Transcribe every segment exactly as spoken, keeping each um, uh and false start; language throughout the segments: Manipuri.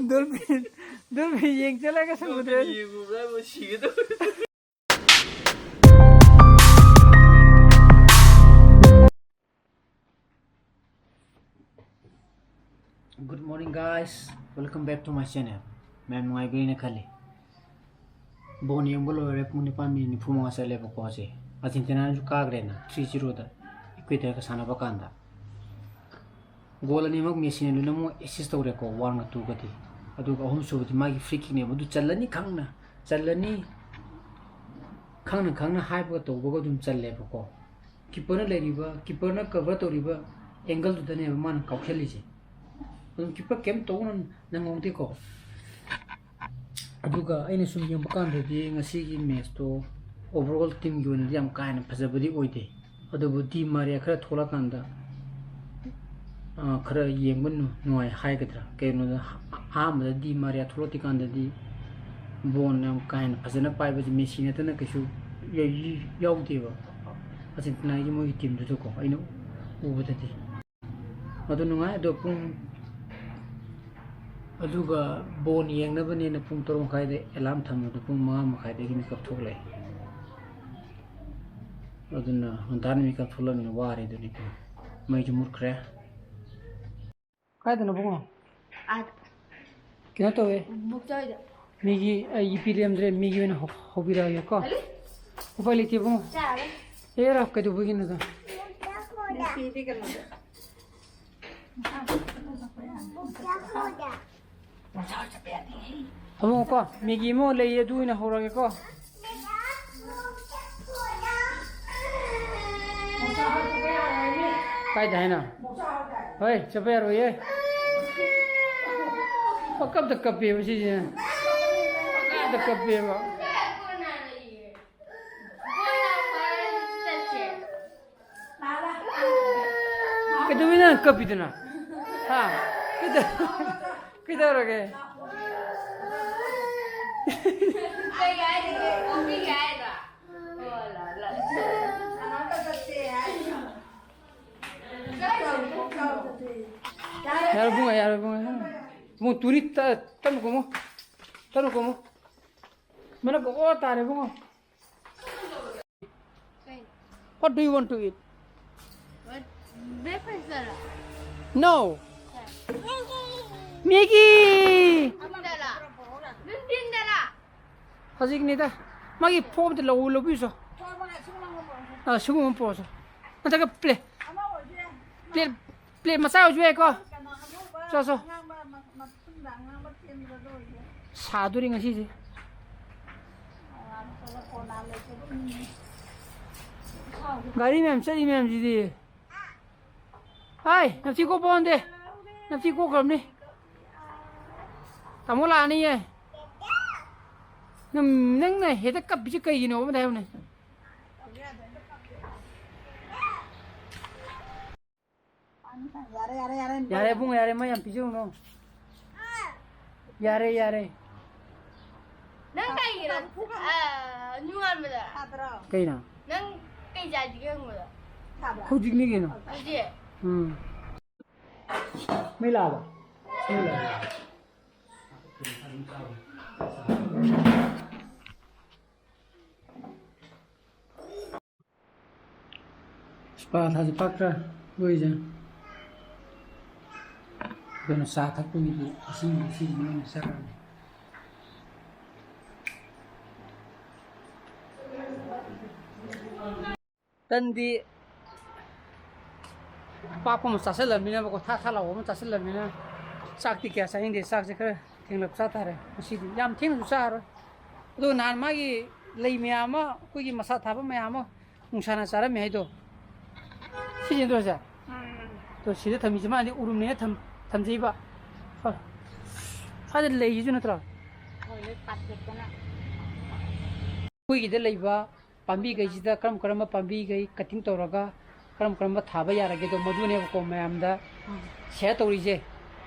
Dolphin, dolphin ꯌꯦꯡ ꯆꯠꯂꯒ ꯁꯃꯨꯗ꯭ꯔ꯫ Dolphin ꯌꯦꯡꯉꯨꯕ꯭ꯔꯥ ꯍꯥꯏꯕꯨ ꯁꯤꯒꯦ ꯇꯧꯋꯦ꯫ Good morning, guys. Welcome back to my channel. ꯃꯌꯥꯝ ꯅꯨꯡꯉꯥꯏꯕꯤꯔꯦꯅ ꯈꯜꯂꯤ꯫ ꯕꯣꯜ ꯌꯦꯡꯕ ꯂꯣꯏꯔꯦ, ꯄꯨꯡ ꯅꯤꯄꯥꯟ ꯃꯤꯅꯤꯠ ꯅꯤꯐꯨ ꯃꯉꯥ ꯆꯠꯂꯦꯕꯀꯣ꯫ ꯍꯧꯖꯤꯛ ꯑꯥꯔꯖꯦꯟꯇꯤꯅꯥꯅꯁꯨ ꯀꯥꯈ꯭ꯔꯦꯅ, ꯊ꯭ꯔꯤ ꯖꯤꯔꯣꯗ ꯏꯀ꯭ꯋꯦꯗꯔꯒ ꯁꯥꯟꯅꯕ ꯀꯥꯟꯗ꯫ ꯒꯣꯜ ꯑꯅꯤꯃꯛ ꯃꯦꯁꯤꯅ ꯂꯣꯏꯅꯃꯛ ꯑꯦꯁꯤꯁ ꯇꯧꯔꯦꯀꯣ, ꯋꯥꯟꯒ ꯇꯨꯒꯗꯤ꯫ ꯑꯗꯨꯒ ꯑꯍꯨꯝꯁꯨꯕꯗꯤ ꯃꯥꯒꯤ ꯐ꯭ꯔꯤ ꯀꯤꯛꯅꯦꯕ, ꯑꯗꯨ ꯆꯜꯂꯅꯤ ꯈꯪꯅ, ꯆꯜꯂꯅꯤ ꯈꯪꯅ ꯈꯪꯅ ꯍꯥꯏꯕꯒ ꯇꯧꯕꯒ ꯑꯗꯨꯝ ꯆꯜꯂꯦꯕꯀꯣ꯫ ꯀꯤꯞꯄꯔꯅ ꯂꯩꯔꯤꯕ, ꯀꯤꯞꯄꯔꯅ ꯀꯚꯔ ꯇꯧꯔꯤꯕ ꯑꯦꯡꯒꯜꯗꯨꯗꯅꯦꯕ ꯃꯥꯅ ꯀꯥꯎꯁꯜꯂꯤꯁꯦ꯫ ꯑꯗꯨꯝ ꯀꯤꯞꯄꯔ ꯀꯩꯝ ꯇꯧꯕ ꯅꯪꯍꯧꯗꯦꯀꯣ꯫ ꯑꯗꯨꯒ ꯑꯩꯅ ꯁꯨꯝ ꯌꯦꯡꯕ ꯀꯥꯟꯗꯗꯤ ꯉꯁꯤꯒꯤ ꯃꯦꯠꯁꯇꯣ ꯑꯣꯚꯔꯑꯣꯜ ꯇꯤꯝꯒꯤ ꯑꯣꯏꯅꯗꯤ ꯌꯥꯝ ꯀꯥ ꯍꯦꯟꯅ ꯐꯖꯕꯗꯤ ꯑꯣꯏꯗꯦ꯫ ꯑꯗꯨꯕꯨ ꯗꯤ ꯃꯥꯔꯤꯌꯥ ꯈꯔ ꯊꯣꯛꯂꯛꯀꯥꯟꯗ, ꯑ, ꯈꯔ ꯌꯦꯡꯕ ꯅꯨ-, ꯅꯨꯡꯉꯥꯏ ꯍꯥꯏꯒꯗ꯭ꯔꯥ, ꯀꯩꯅꯣꯗ, ꯑꯍꯥꯟꯕꯗ ꯗꯤ ꯃꯥꯔꯤꯌꯥ ꯊꯣꯛꯂꯛꯇ꯭ꯔꯤꯀꯥꯟꯗꯗꯤ ꯕꯣꯜ ꯌꯥꯝ ꯀꯥ ꯍꯦꯟꯅ ꯐꯖꯅ ꯄꯥꯏꯕꯁꯦ ꯃꯦꯁꯤ ꯅꯠꯇꯅ ꯀꯩꯁꯨ ꯌ-, ꯌ-, ꯌꯥꯎꯗꯦꯕ ꯑꯥꯔꯖꯦꯟꯇꯤꯅꯥꯒꯤ ꯃꯣꯏꯒꯤ ꯇꯤꯝꯗꯨꯗꯀꯣ, ꯑꯩꯅ ꯎꯕꯗꯗꯤ꯫ ꯑꯗꯨ ꯅꯨꯡꯉꯥꯏ꯫ ꯑꯗꯣ ꯄꯨꯡ, ꯑꯗꯨꯒ ꯕꯣꯜ ꯌꯦꯡꯅꯕꯅꯦꯅ ꯄꯨꯡ ꯇꯔꯨꯛ ꯃꯈꯥꯏꯗ ꯑꯦꯂꯥꯝ ꯊꯝꯕꯗꯣ ꯄꯨꯡ ꯃꯉꯥ ꯃꯈꯥꯏꯗꯒꯤ ꯃꯤꯀꯞ ꯊꯣꯛꯂꯛꯑꯦ꯫ ꯑꯗꯨꯅ ꯉꯟꯇꯥꯅ ꯃꯤꯀꯞ ꯊꯣꯛꯂꯛꯑꯃꯤꯅ ꯋꯥꯔꯦ ꯑꯗꯨꯅꯤ꯫ ꯃꯩꯁꯨ ꯃꯨꯠꯈ꯭ꯔꯦ꯫ ꯀꯥꯏꯗꯅꯣ ꯕꯨꯡꯉꯣ? ꯑꯥꯗ꯫ ꯀꯩꯅꯣ ꯇꯧꯋꯦ꯫ ꯕꯨꯛꯆꯣꯏꯗ꯫ ꯃꯤꯒꯤ, ꯑꯩꯒꯤ ꯄꯤ ꯂꯩꯔꯝꯗ꯭ꯔꯦ, ꯃꯤꯒꯤ ꯑꯣꯏꯅ ꯍꯧ-, ꯍꯧꯕꯤꯔꯛꯑꯒꯦꯀꯣ꯫ ꯀꯔꯤ? ꯎꯄꯥꯏ ꯂꯩꯇꯦ ꯕꯨꯡꯉꯣ꯫ ꯆꯥꯔꯦ꯫ ꯑꯦꯔꯥ, ꯀꯩꯗꯧꯕꯒꯤꯅꯣꯗ? ꯅꯨꯄꯤꯗꯤ ꯀꯩꯅꯣꯗ꯫ ꯑꯕꯨꯡꯉꯣꯀꯣ, ꯃꯦꯒꯤ ꯑꯃ ꯂꯩꯌꯦ, ꯑꯗꯨ ꯑꯣꯏꯅ ꯍꯧꯔꯒꯦꯀꯣ꯫ ꯀꯥꯏꯗ ꯍꯥꯏꯅꯣ? ꯍꯣꯏ, ꯆꯠꯄ ꯌꯥꯔꯣꯏꯌꯦ꯫ ꯄꯪꯀꯞꯇ ꯀꯞꯄꯦꯕ ꯁꯤꯁꯦ꯫ ꯄꯪꯀꯞꯇ ꯀꯞꯄꯦꯕ꯫ ꯀꯩꯗꯧꯕꯩ ꯅꯪ ꯀꯞꯄꯤꯗꯨꯅ? ꯍꯥ? ꯀꯩꯗꯧ-, ꯀꯩꯗꯧꯔꯒꯦ? ꯀꯩ ꯍꯥꯏꯔꯤꯒꯦ? ꯀꯣꯄꯤꯒꯦ ꯍꯥꯏꯔꯣ? ꯑꯣ, ꯂꯥ, ꯂꯥ꯫ ꯌꯥꯔꯦ, ꯕꯨꯡꯉꯣ, ꯌꯥꯔꯦ, ꯕꯨꯡꯉꯣ꯫ ꯃꯣ ꯇꯨꯔꯤ ꯇ-, ꯇꯞꯅ ꯀꯨꯝꯃꯣ꯫ ꯇꯞꯅ ꯀꯨꯝꯃꯣ꯫ ꯃꯅꯥ ꯀꯣꯛ ꯑꯣ ꯇꯥꯔꯦ ꯏꯕꯨꯡꯉꯣ꯫ What do you want to eat? What? Breakfast ꯗꯔ? No. ꯃꯦꯒꯤ! ꯅꯨꯡꯊꯤꯟꯗꯔ? ꯅꯨꯡꯊꯤꯟꯗꯔ? ꯍꯧꯖꯤꯛꯅꯤꯗ꯫ ꯃꯥꯒꯤ ꯐꯣꯝꯗ ꯂꯧ-, ꯂꯧꯕꯤꯌꯨ ꯆꯣ꯫ ꯑꯥ, ꯁꯤꯒꯨꯝꯕ ꯑꯃ ꯄꯨꯔꯛꯑꯣ ꯆꯣ꯫ ꯅꯠꯇ꯭ꯔꯒ ꯄ꯭ꯂꯦ-, ꯄ꯭ꯂꯦꯠ, ꯄ꯭ꯂꯦꯠ ꯃꯆꯥ ꯑꯣꯏꯁꯨ ꯌꯥꯏꯀꯣ꯫ ꯆꯣ, ꯆꯣ꯫ ꯁꯥꯗꯣꯔꯤ ꯉꯁꯤꯁꯦ꯫ ꯒꯥꯔꯤ ꯃꯌꯥꯝ ꯆꯠꯂꯤ ꯃꯌꯥꯝꯁꯤꯗꯤ꯫ ꯍꯥꯏ, ꯅꯞꯊꯤ ꯀꯣꯛꯄ ꯍꯣꯟꯗꯦ꯫ ꯅꯞꯊꯤ ꯀꯣꯛꯈ꯭ꯔꯕꯅꯤ꯫ ꯇꯥꯃꯣ ꯂꯥꯛꯑꯅꯤꯌꯦ꯫ ꯅꯪ, ꯅꯪꯅ ꯍꯦꯛꯇ ꯀꯞꯄꯤꯁꯦ ꯀꯩꯒꯤꯅꯣ? ꯑꯃꯗ ꯍꯥꯏꯌꯨꯅꯦ꯫ ꯌꯥꯔꯦ, ꯌꯥꯔꯦ, ꯌꯥꯔꯦ꯫ ꯌꯥꯔꯦ, ꯏꯕꯨꯡꯉꯣ, ꯌꯥꯔꯦ, ꯃꯣꯏ ꯌꯥꯝ ꯄꯤꯖꯔꯨꯅꯨ꯫ ꯌꯥꯔꯦ, ꯌꯥꯔꯦ꯫ ꯅꯪ ꯀꯩꯒꯤꯅꯣ? ꯑ, ꯅꯨꯡꯉꯥꯟꯕꯗ꯫ ꯀꯩꯅꯣ? ꯅꯪ ꯀꯩ ꯆꯥꯁꯤꯒꯦ ꯍꯪꯕꯗ? ꯍꯧꯖꯤꯛꯅꯤ ꯀꯩꯅꯣ꯫ ꯍꯧꯖꯤꯛ? ꯎꯝ꯫ ꯃꯩ ꯂꯥꯛꯑꯕ? ꯃꯩ ꯂꯥꯛꯑꯕ? ꯏꯁ ꯄꯔꯥꯊꯥꯁꯦ ꯄꯥꯛꯇ꯭ꯔꯥ? ꯃꯣꯏꯁꯦ꯫ ꯀꯩꯅꯣ, ꯆꯥ ꯊꯛꯄꯒꯤꯗꯤ ꯏꯁꯤꯡ, ꯏꯁꯤꯡ ꯑꯣꯏꯅ ꯆꯥꯔꯅꯤ꯫ ꯇꯟꯗꯤ ꯑꯄꯥꯛꯄ ꯑꯃ ꯆꯥꯁꯤꯜꯂꯕꯅꯤꯅꯕꯀꯣ, ꯊꯥ ꯊꯥ ꯂꯥꯎꯕ ꯑꯃ ꯆꯥꯁꯤꯜꯂꯕꯅꯤꯅ ꯆꯥꯛꯇꯤ ꯀꯌꯥ ꯆꯥꯅꯤꯡꯗꯦ꯫ ꯆꯥꯛꯁꯦ ꯈꯔ ꯊꯦꯡꯂꯞ ꯆꯥ ꯇꯥꯔꯦ ꯉꯁꯤꯗꯤ꯫ ꯌꯥꯝ ꯊꯦꯡꯅꯁꯨ ꯆꯥꯔꯔꯣꯏ꯫ ꯑꯗꯣ ꯅꯍꯥꯟ ꯃꯥꯒꯤ ꯂꯩ ꯃꯌꯥꯝ ꯑꯃ, ꯑꯩꯈꯣꯏꯒꯤ ꯃꯁꯥ ꯊꯥꯕ ꯃꯌꯥꯝ ꯑꯃ ꯅꯨꯡꯁꯥꯅ ꯆꯥꯔꯝꯃꯦ ꯍꯥꯏꯗꯣ, ꯁꯤꯁꯤꯅꯦ ꯇꯧꯔꯤꯁꯦ꯫ ꯎꯝ꯫ ꯑꯗꯣ ꯁꯤꯗ ꯊꯝꯃꯤꯁꯦ ꯃꯥꯗꯤ ꯎꯔꯨꯝꯅꯦꯅ ꯊꯝ-, ꯊꯝꯖꯩꯕ꯫ ꯍꯣꯏ꯫ ꯁ꯭ꯋꯥꯏꯗ ꯂꯩꯁꯤꯁꯨ ꯅꯠꯇ꯭ꯔꯣ? ꯍꯣꯏ, ꯂꯣꯏ ꯄꯥꯊꯦꯛꯇꯅ꯫ ꯑꯩꯈꯣꯏꯒꯤꯗ ꯂꯩꯕ ꯄꯥꯝꯕꯤꯈꯩꯁꯤꯗ ꯀꯔꯝ ꯀꯔꯝꯕ ꯄꯥꯝꯕꯤꯈꯩ cutting ꯇꯧꯔꯒ ꯀꯔꯝ ꯀꯔꯝꯕ ꯊꯥꯕ ꯌꯥꯔꯒꯦꯗꯣ, ꯃꯗꯨꯅꯦꯕꯀꯣ ꯃꯌꯥꯝꯗ share ꯇꯧꯔꯤꯁꯦ꯫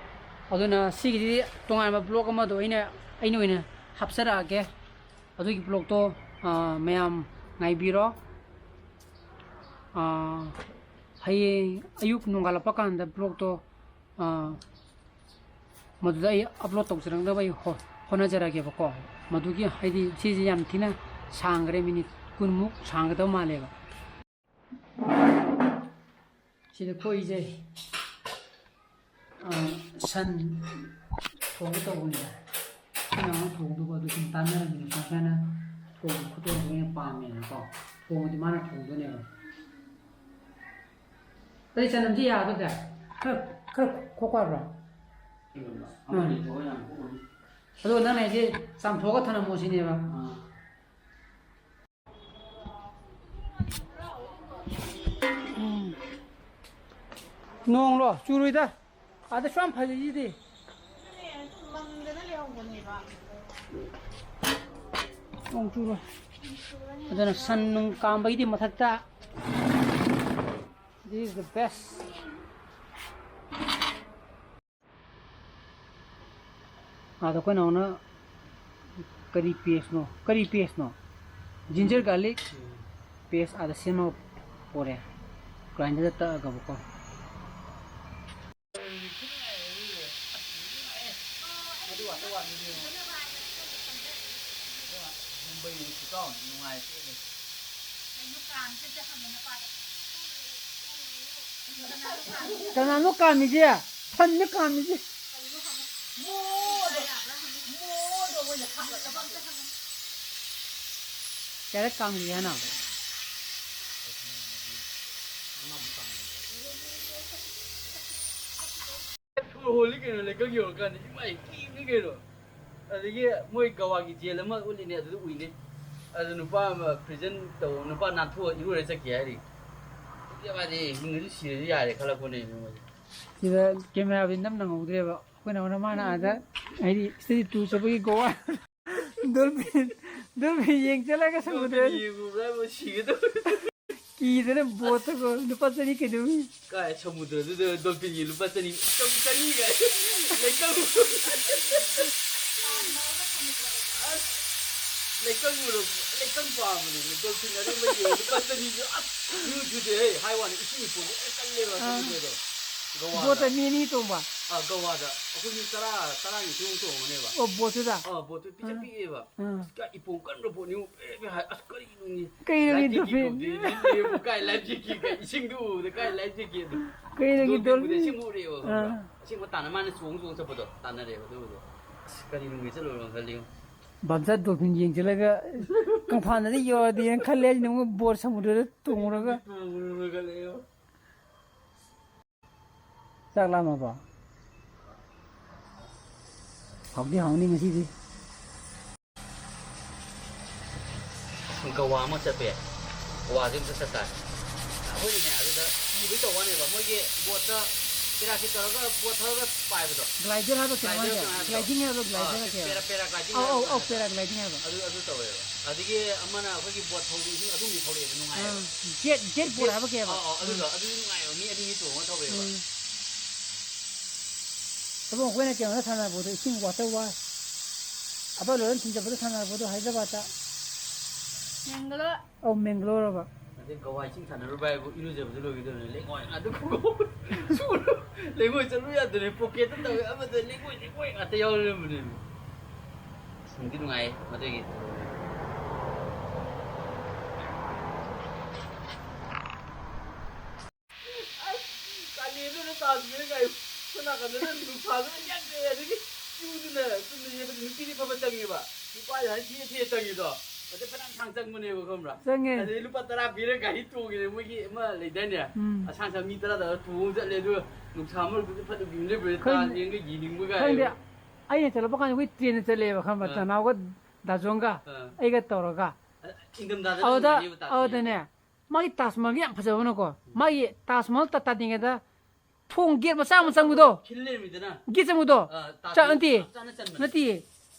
ꯑꯗꯨꯅ ꯁꯤꯒꯤꯗꯤ ꯇꯣꯉꯥꯟꯕ vlog ꯑꯃꯗꯣ ꯑꯩꯅ, ꯑꯩꯅ ꯑꯣꯏꯅ ꯍꯥꯞꯆꯔꯛꯑꯒꯦ꯫ ꯑꯗꯨꯒꯤ vlogꯇꯣ, ꯑꯥ, ꯃꯌꯥꯝ ꯉꯥꯏꯕꯤꯔꯣ꯫ ꯑꯥ, ꯍꯌꯦꯡ ꯑꯌꯨꯛ ꯅꯣꯡꯉꯥꯜꯂꯛꯄ ꯀꯥꯟꯗ vlogꯇꯣ, ꯑꯥ, ꯃꯗꯨꯗ ꯑꯩ ꯑꯞꯂꯣꯗ ꯇꯧꯖꯔꯛꯅꯕ ꯑꯩ ꯍꯣ-, ꯍꯣꯠꯅꯖꯔꯒꯦꯕꯀꯣ꯫ ꯃꯗꯨꯒꯤ ꯍꯥꯏꯗꯤ ꯁꯤꯁꯦ ꯌꯥꯝ ꯊꯤꯅ ꯁꯥꯡꯈ꯭ꯔꯦ, ꯃꯤꯅꯤꯠ ꯀꯨꯟꯃꯨꯛ ꯁꯥꯡꯒꯗꯕ ꯃꯥꯜꯂꯦꯕ꯫ ꯁꯤꯗ ꯈꯣꯏꯁꯦ, ꯑ, ꯁꯟ ꯊꯣꯡꯒꯦ ꯇꯧꯕꯅꯤꯗ꯫ ꯁꯤꯅ ꯑꯃꯨꯛ ꯊꯣꯡꯗꯧꯕ ꯑꯗꯨ ꯁꯨꯝ ꯇꯥꯟꯅꯔꯝꯃꯤꯅꯦ꯫ ꯁꯨꯃꯥꯏꯅ ꯊꯣꯡꯕ ꯈꯨꯊꯣꯡꯗꯣ ꯑꯩꯅ ꯄꯥꯝꯃꯦꯅꯀꯣ꯫ ꯊꯣꯡꯕꯗꯤ ꯃꯥꯅ ꯊꯣꯡꯗꯣꯏꯅꯦꯕ꯫ ꯑꯇꯩ ꯆꯅꯝꯁꯤ ꯌꯥꯒꯗ꯭ꯔꯥ? ꯈꯔ, ꯈꯔ ꯈꯣꯛꯄ ꯍꯥꯏꯕ꯭ꯔꯣ? ꯑꯗꯣ ꯅꯪꯅ ꯍꯥꯏꯁꯦ ꯆꯥꯝꯊꯣꯛꯑꯒ ꯊꯅꯝꯃꯣ ꯁꯤꯅꯦꯕ? ꯎꯝ꯫ ꯅꯣꯡꯂꯣ? ꯆꯨꯔꯣꯏꯗ꯫ ꯑꯥꯗ ꯁꯨꯌꯥꯝ ꯐꯖꯩꯁꯤꯗꯤ꯫ ꯅꯣꯡ ꯆꯨꯔꯣꯏ꯫ ꯑꯗꯨꯅ ꯁꯟ ꯅꯨꯡ ꯀꯥꯝꯕꯒꯤꯗꯤ ꯃꯊꯛꯇ꯫ This is the best. ꯑꯥꯗ ꯑꯩꯈꯣꯏ ꯅꯥꯎꯅ ꯀꯔꯤ ꯄꯦꯁꯅꯣ? ꯀꯔꯤ ꯄꯦꯁꯅꯣ? Ginger garlic paste ꯑꯥꯗ ꯁꯦꯝꯃꯒ ꯄꯣꯔꯛꯑꯦ꯫ Grinderꯗ ꯇꯛꯑꯒꯕꯀꯣ꯫ ꯀꯅꯥꯅꯣ ꯀꯥꯝꯃꯤꯁꯦ? ꯁꯟꯅ ꯀꯥꯝꯃꯤꯁꯦ꯫ ꯀꯌꯥꯔꯛ ꯀꯥꯝꯒꯦ ꯍꯥꯏꯅꯣ? ꯁꯣꯔ ꯍꯣꯜꯂꯤ ꯀꯩꯅꯣ, ꯂꯩꯀꯪ ꯌꯧꯔꯀꯥꯟꯗ ꯏꯃꯥꯏ ꯀꯤꯕꯅꯤ ꯀꯩꯅꯣ꯫ ꯑꯗꯒꯤ ꯃꯣꯏ ꯒꯋꯥꯒꯤ ꯖꯦꯜ ꯑꯃ ꯎꯠꯂꯤꯅꯦ, ꯑꯗꯨꯗ ꯎꯏꯅꯦ꯫ ꯑꯗꯨ ꯅꯨꯄꯥ ꯑꯃ ꯄ꯭ꯔꯤꯖꯟ ꯇꯧ, ꯅꯨꯄꯥ ꯅꯥꯟꯊꯣꯛꯑ ꯏꯔꯨꯔ ꯆꯠꯈꯤ ꯍꯥꯏꯔꯤ꯫ ꯑꯗꯨꯗꯤ ꯃꯥꯗꯤ ꯍꯤꯡꯉꯁꯨ ꯁꯤꯔꯁꯨ ꯌꯥꯔꯦ ꯈꯜꯂꯛꯄꯅꯦ ꯃꯣꯏ꯫ ꯁꯤꯗ ꯀꯦꯃꯦꯔꯥꯕꯨꯗꯤ ꯅꯝ ꯅꯪꯍꯧꯗ꯭ꯔꯦꯕ꯫ ꯑꯩꯈꯣꯏ ꯅꯥꯎꯅ ꯃꯥꯅ ꯑꯥꯗ ꯍꯥꯏꯗꯤ study tour ꯆꯠꯄꯒꯤ ꯒꯣꯋꯥ꯫ Dolphin, dolphin ꯌꯦꯡ ꯆꯠꯂꯒ ꯁꯃꯨꯗ꯭ꯔ꯫ Dolphin ꯌꯦꯡꯉꯨꯕ꯭ꯔꯥ? ꯁꯤꯒꯦ ꯇꯧꯋꯦ꯫ ꯀꯤꯗꯅ ꯕꯣꯠꯇꯀꯣ ꯂꯨꯄꯥ ꯆꯅꯤ ꯀꯩꯗꯧꯏ? ꯀꯥꯏ ꯁꯃꯨꯗ꯭ꯔꯗꯨꯗ dolphinꯒꯤ ꯂꯨꯄꯥ ꯆꯅꯤ, ꯆꯅꯤ ꯀꯥꯏ? ꯂꯩꯀꯪ꯫ ꯑꯁ, ꯂꯩꯀꯪ ꯎꯔꯕ? ꯂꯩꯀꯪ ꯄꯥꯝꯕꯅꯦ꯫ Dolphin ꯑꯔꯦꯝꯕ ꯌꯦꯡꯉ ꯂꯨꯄꯥ ꯆꯅꯤꯗꯨ ꯑꯁ ꯏꯔꯨ ꯊꯨꯗꯦ ꯍꯦ꯫ ꯍꯥꯏ ꯋꯥꯅꯤ, ꯏꯁꯤꯡ ꯏꯄꯣꯟꯗꯤ ꯂꯣꯏ ꯀꯜꯂꯦꯕ ꯑꯥ꯫ ꯁꯃꯨꯗ꯭ꯔꯗꯣ꯫ ꯒꯋꯥꯗ꯫ ꯕꯣꯠꯇ ꯃꯤ ꯑꯅꯤ ꯇꯣꯡꯕ꯫ ꯑ, ꯒꯋꯥꯗ ꯑꯩꯈꯣꯏ ꯃꯤ ꯇꯔꯥ, ꯇꯔꯥꯅꯤꯊꯣꯏꯃꯨꯛ ꯇꯣꯡꯉꯅꯦꯕ꯫ ꯑꯣ, ꯕꯣꯠꯇꯨꯗ? ꯑ, ꯕꯣꯠꯇꯨ ꯄꯤꯛꯇ꯭ꯔ ꯑꯥ꯫ ꯄꯤꯛꯑꯦꯕ꯫ ꯑꯥ꯫ ꯑꯁ, ꯀꯥꯏ ꯏꯄꯣꯝ ꯀꯟꯕ ꯕꯣꯠꯅꯤꯉꯣ, ꯄꯦ ꯄꯦ ꯍꯥꯏ꯫ ꯑꯁ, ꯀꯔꯤꯅꯣꯅꯦ? ꯀꯩꯅꯣꯅꯦ, ꯂꯥꯏꯐ ꯖꯦꯀꯦꯠ ꯗꯣꯜꯐꯤꯟ? ꯀꯧꯗꯦ, ꯂꯤꯟꯅꯦꯕꯨ ꯀꯥꯏ ꯂꯥꯏꯐ ꯖꯦꯀꯦꯠꯀ? ꯏꯁꯤꯡꯗꯨ ꯎꯕꯗ ꯀꯥꯏ ꯂꯥꯏꯐ ꯖꯦꯀꯦꯠꯅꯣ? ꯀꯩꯅꯣꯒꯤ ꯗꯣꯜꯐꯤꯟꯕꯨꯗꯤ ꯗꯣꯜꯐꯤꯟ? ꯑꯁꯦꯡꯕ ꯎꯔꯛꯑꯦꯕ, ꯈꯪꯕ꯭ꯔꯥ? ꯑꯥ꯫ ꯑꯁꯦꯡꯕ ꯇꯥꯟꯅ ꯃꯥꯅ ꯆꯣꯡ ꯆꯣꯡ ꯆꯠꯄꯗꯣ ꯇꯥꯟꯅꯔꯦꯕ ꯑꯗꯨꯕꯨꯗꯤ꯫ ꯑꯁ, ꯀꯔꯤ ꯅꯨꯡꯉꯥꯏ ꯆꯠꯂꯨꯔꯣ ꯈꯜꯂꯤꯉꯣ꯫ ꯕꯥꯝꯆꯥ ꯗꯣꯜꯐꯤꯟ ꯌꯦꯡꯁꯤꯜꯂꯒ ꯀꯪꯐꯥꯟꯗꯗꯤ ꯌꯧꯔꯗꯤꯅ ꯈꯜꯂꯦ, ꯑꯩꯁꯤꯅ ꯑꯃꯨꯛ ꯕꯣꯠ ꯁꯃꯨꯗ꯭ꯔꯗ ꯇꯣꯡꯉꯨꯔꯒ꯫ ꯇꯣꯡꯉꯨꯔꯒ ꯂꯩꯌꯣ꯫ ꯆꯥꯛ ꯂꯥꯝꯃꯕꯣ? ꯍꯥꯎꯗꯤ ꯍꯥꯎꯅꯤ ꯉꯁꯤꯗꯤ꯫ ꯒꯋꯥ ꯑꯃ ꯆꯠꯄ ꯌꯥꯏ꯫ ꯒꯋꯥꯁꯦ ꯑꯝꯇ ꯆꯠ ꯇꯥꯔꯦ꯫ ꯑꯩꯈꯣꯏꯅꯅꯦ ꯑꯗꯨꯗ ꯀꯤꯕꯩ ꯇꯧꯕ ꯋꯥꯅꯦꯕ꯫ ꯃꯣꯏꯒꯤ ꯕꯣꯠꯇ ꯄꯦꯔꯥꯁꯨꯠ ꯇꯧꯔꯒ ꯕꯣꯠ ꯊꯧꯔꯒ ꯄꯥꯏꯕꯗꯣ꯫ ꯒ꯭ꯂꯥꯏꯗꯔ ꯍꯥꯏꯕ ꯀꯩꯅꯣ ꯒ꯭ꯂꯥꯏꯗꯔ ꯍꯥꯏꯁꯦ? ꯀꯩꯅꯣ ꯍꯥꯏꯕꯗꯣ? ꯒ꯭ꯂꯥꯏꯗꯤꯡ ꯍꯥꯏꯕ꯭ꯔꯣ? ꯑꯥ, ꯒ꯭ꯂꯥꯏꯗꯔ ꯍꯥꯏꯕ꯭ꯔꯣ? ꯄꯦꯔꯥ-, ꯄꯦꯔꯥꯒ꯭ꯂꯥꯏꯗꯤꯡ ꯑꯧ, ꯍꯥꯏꯕ꯭ꯔꯣ ꯑꯧ, ꯑꯧ, ꯀꯩꯅꯣ ꯍꯥꯏꯕꯗꯣ? ꯄꯦꯔꯥꯒ꯭ꯂꯥꯏꯗꯤꯡ ꯍꯥꯏꯕ꯭ꯔꯣ? ꯑꯗꯨ, ꯑꯗꯨ ꯇꯧꯋꯦꯕ꯫ ꯑꯗꯒꯤ ꯑꯃꯅ ꯑꯩꯈꯣꯏꯒꯤ ꯕꯣꯠ ꯊꯧꯕꯤ ꯏꯁꯤꯡ ꯑꯗꯨꯝꯗꯤ ꯊꯧꯔꯛꯑꯦꯕ, ꯅꯨꯡꯉꯥꯏꯌꯦꯕ꯫ ꯑꯥ, ꯖꯦꯠ, ꯖꯦꯠ ꯕꯣꯠ ꯍꯥꯏꯕ ꯀꯩ ꯍꯥꯏꯕ? ꯑꯧ, ꯑꯧ, ꯑꯗꯨꯗꯣ, ꯑꯥ꯫ ꯑꯗꯨꯗꯤ ꯅꯨꯡꯉꯥꯏꯌꯦꯕ, ꯃꯤ ꯑꯅꯤ ꯑꯅꯤ ꯇꯣꯡꯉꯒ ꯊꯧꯋꯦꯕ꯫ ꯎꯝ꯫ ꯑꯗꯣ ꯑꯩꯈꯣꯏꯅ ꯀꯩꯅꯣꯗ ꯁꯥꯟꯅꯔꯛꯄꯗꯣ, ꯏꯁꯤꯡ ꯋꯥꯇꯔ ꯋꯥꯔ, ꯑꯕ ꯂꯣꯏꯔ ꯊꯤꯟꯖꯕꯗ ꯁꯥꯟꯅꯔꯛꯄꯗꯣ ꯍꯥꯏꯗ꯭ꯔꯕꯥꯗꯇ꯫ ꯃꯦꯡꯒꯂꯣꯔ꯫ ꯑꯧ, ꯃꯦꯡꯒꯂꯣꯔ ꯍꯥꯏꯕ꯫ ꯑꯗꯩ ꯒꯋꯥ ꯏꯁꯤꯡ ꯁꯥꯟꯅꯔꯨꯕ ꯍꯥꯏꯕꯨ ꯏꯔꯨꯖꯕꯗ ꯂꯣꯏꯒꯗꯕꯅꯤ꯫ ꯂꯩꯉꯣꯏ ꯉꯥꯛꯇ ꯈꯨꯡꯒꯧ ꯁꯨꯔꯨ-, ꯂꯩꯉꯣꯏ ꯆꯠꯂꯨ ꯌꯥꯗ꯭ꯔꯦ꯫ ꯄꯣꯀꯦꯠꯇ ꯇꯧꯋꯦ, ꯑꯃꯗ ꯂꯩꯉꯣꯏ, ꯂꯩꯉꯣꯏ ꯉꯥꯛꯇ ꯌꯥꯎ ꯂꯩꯔꯝꯕꯅꯦꯃꯤ꯫ ꯑꯁ, ꯅꯨꯡꯗꯤ ꯅꯨꯡꯉꯥꯏꯌꯦ ꯃꯗꯨꯒꯤ꯫ ꯑꯁ, ꯀꯥꯂꯦꯟꯗꯨꯗ ꯇꯥꯁ ꯃꯍꯜ ꯀꯥꯏ, ꯁꯣꯝ ꯅꯥꯀꯟꯗꯅ ꯅꯨꯡꯁꯥꯗꯨꯅ ꯌꯥꯛꯂꯦ, ꯑꯗꯒꯤ ꯀ꯭ꯌꯨꯗꯨꯅ ꯆꯨꯝꯅ ꯌꯦꯡꯕꯗ ꯅꯨꯄꯤꯗꯤ ꯐꯕ ꯆꯪꯉꯦꯕ, ꯅꯨꯄꯥꯗꯤ ꯍꯥꯏ ꯊꯤꯌꯦ ꯊꯤꯌꯦ ꯆꯪꯉꯤꯗꯣ, ꯑꯗꯩ ꯐꯅꯌꯥꯝ ꯁꯥꯡ ꯆꯪꯕꯅꯦꯕ, ꯈꯪꯕ꯭ꯔꯥ? ꯆꯪꯉꯦ꯫ ꯑꯗꯩ ꯂꯨꯄꯥ ꯇꯔꯥ ꯄꯤꯔꯒ ꯒꯥꯔꯤ ꯇꯣꯡꯉꯤꯅꯦ, ꯃꯣꯏꯒꯤ ꯑꯃ ꯂꯩꯗꯥꯏꯅꯦ? ꯎꯝ꯫ ꯑꯁꯥꯡ ꯑꯁꯥꯡ ꯃꯤ ꯇꯔꯥ ꯇꯔꯥ ꯇꯣꯡꯉꯒ ꯆꯠꯂꯦ, ꯑꯗꯨꯒ ꯅꯨꯡꯁꯥ ꯃꯔꯛꯇꯨꯗ ꯐꯠ ꯎꯈꯤꯕꯅꯦ, ꯈꯪꯗꯦ꯫ ꯇꯥꯁ ꯃꯍꯜꯒ ꯌꯦꯡꯅꯤꯡꯕꯒ ꯈꯪꯗꯦ꯫ ꯍꯥꯏꯕ꯫ ꯑꯩꯅ ꯆꯠꯂꯛꯄ ꯀꯥꯟꯗ ꯑꯩꯈꯣꯏ ꯇ꯭ꯔꯦꯟꯗ ꯆꯠꯂꯦꯕ, ꯈꯪꯕ꯭ꯔꯥ? ꯑꯥ꯫ ꯇꯅꯥꯎꯒ ꯗꯥꯖꯣꯟꯒ ꯑꯥ꯫ ꯑꯩꯒ ꯇꯧꯔꯒ꯫ ꯑ, ꯏꯪꯊꯝꯊꯥꯗ ꯑꯗꯨꯗ, ꯅꯨꯡꯉꯥꯏꯅꯦꯕ ꯇꯥꯖ ꯃꯍꯜ꯫ ꯑꯗꯨꯗꯅꯦ, ꯃꯥꯒꯤ ꯇꯥꯖ ꯃꯍꯜꯒꯤ ꯌꯥꯝ ꯐꯖꯕꯅꯀꯣ, ꯎꯝ꯫ ꯃꯥꯒꯤ ꯇꯥꯖ ꯃꯍꯜ ꯇ-, ꯇꯥꯗ꯭ꯔꯤꯉꯩꯗ ꯊꯣꯡ ꯒꯦꯠ ꯃꯆꯥ ꯑꯃ ꯆꯪꯕꯗꯣ? ꯈꯤꯜ ꯂꯩꯔꯝꯃꯤꯗꯅ꯫ ꯒꯦꯠ ꯆꯪꯕꯗꯣ? ꯑ, ꯇꯥꯖ ꯆ-, ꯃꯍꯜ ꯅꯠꯇꯦ, ꯆꯞ ꯆꯥꯅ ꯆꯟꯕꯅꯦ꯫ ꯅꯠꯇꯦ,